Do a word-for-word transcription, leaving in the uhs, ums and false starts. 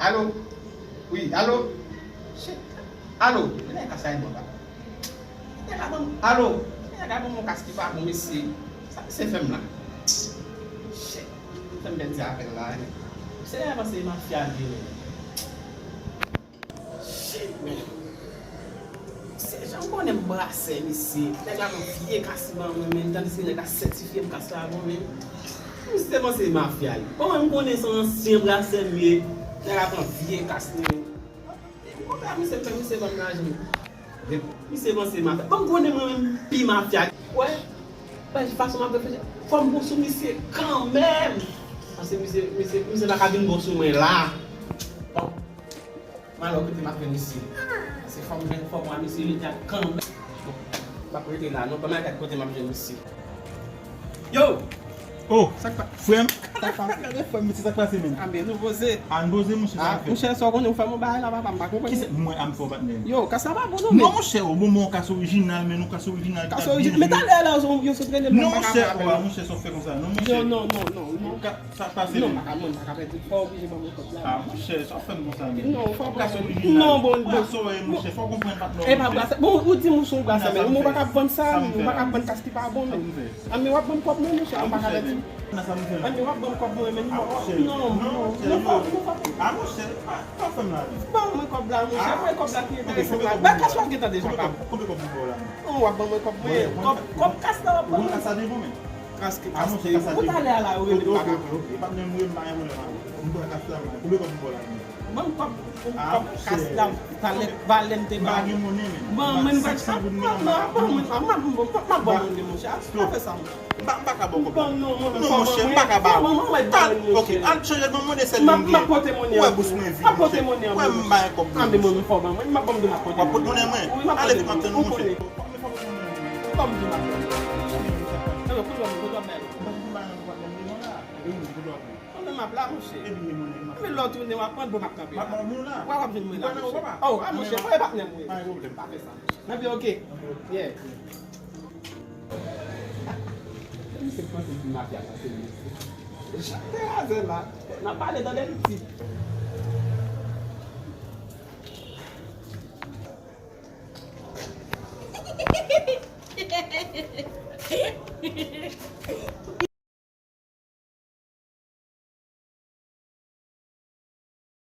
Alo? Wi, alo? Shit. Alo? Mwen ka sa e bon la. Nèg la ban m, alo? Nèg la ban m yon kas ki pa bon, mesye. Sa mesye fè m la? Shit. Fè m pèdi apèl la, wi. Mesye avanse mafya li ye, men. Shit, men. Se jan m konnen m brasè, mesye. Nèg la pran vye kas li ban mwen, men, tandiske nèg la sètifye m kas la bon, men. Misye panse mafya li. Bon, mwen m konnen se yon ansyen brasè m ye. Nèg la pran vye kas li, men. Epi konsa misye fè misye ban m lajan. Misye panse mafya. Bon, m konnen mwen menm pi mafya. Wè. Wè, fason m ap reflechi. Fò m bon sou misye kanmenm. Paske misye, misye, misye pa ka vin bon sou mwen la. Bon. M al wè kote m ap jwenn misye. Se fò m jwenn fò m wè misye imedya kanmenm. Bon, m ap rete la non, ban m al gad kote m ap jwenn misye. Yo! Oh, sa k pa, frè m? Sa k pase? Gade frè m, mesye, sa k pase, menm? A, men nou poze. A, n poze, monchè, sa k fèt? Monchè, sa w konnen, ou fè m yon bagay la, papa, m pa konprann. Kisa, mwen, a m fè w, patnè? Yo, kas la pa bon, non, men. Non, monchè, ou bon, men yon kas orijinal, men yon kas orijinal. Kas orijinal, men talè la, yo, yo sot rele m, non, monchè, pa ka fè. Monchè, sa w fè konsa, non, monchè. Yo, non, non, non, non. Sa k pase menm? Non, m pa ka, mwen, m pa ka pèdi. Fò w oblije ban mwen kòb la. A, monchè, sa w fè m konsa menm? Non, fò w ka sou orijinal. Non, bon, bon. Monchè, fò w konprann patnè w, monchè. E pa brasè. Bon, ou di m ou se yon brasè, men ou pa ka vann sa, ou pa ka vann kas ki pa bon, men. A, men w ap ban m kòb mwen, monchè, m pa ka pèdi. Nan sa m fè. A, men w ap ban m kòb mwen, men non, non, non, fò, non, fò. A, monchè, pa, pa fè m la, men. Ban mwen kòb la, monchè, mwen kòb la ki enterese m la. Ba kas w ap gen tan deja, pa. Konbyen kòb mwen ba w la, men? Non, w ap ban mwen kòb mwen. Kòb, kòb kas la w ap ban mwen. Ou konn kas la devan, men? Kas ki, kas ki, ou talè a la, ou rele m pa ka. Ok, ok, ok. Patnè m rele m pa gen pwoblèm avè w. M pran kas la, man. Konbyen kòb m ba w la, man? Ban m kòb, kòb kas la, talè, valè m te ba ou. M pa gen monnen, men. Ban mwen, ban mwen, ban mwen, ban mwen, monchè. Pa fè sa, monchè. M pa, m pa ka ba w kòb la. Non, monchè, m pa ka ba ou. Al, ok, al chanje, ban m monnen sèl li m gen. M ap pote monnen an. Ou wè bous mwen vid, monchè. Ou wè m pa gen kòb, non, monchè. W ap pote monnen mwen? Ale vit, m ap tann ou, monchè. Ban m di m ap tann. Alò, kounye a, kote w ap bay? Mwen menm m ap la, monchè. Epi lè w tounen, w ap pran, bon, m ap kanpe la. W ap, w ap jwenn mwen la, monchè. Oh, a, monchè, fò e patnè m, wi. Pa fè sa, monchè. Nan pi, ok. Yeah. Misye panse se mafya sa, se li. Chak te razè la. N ap pale tande l ti.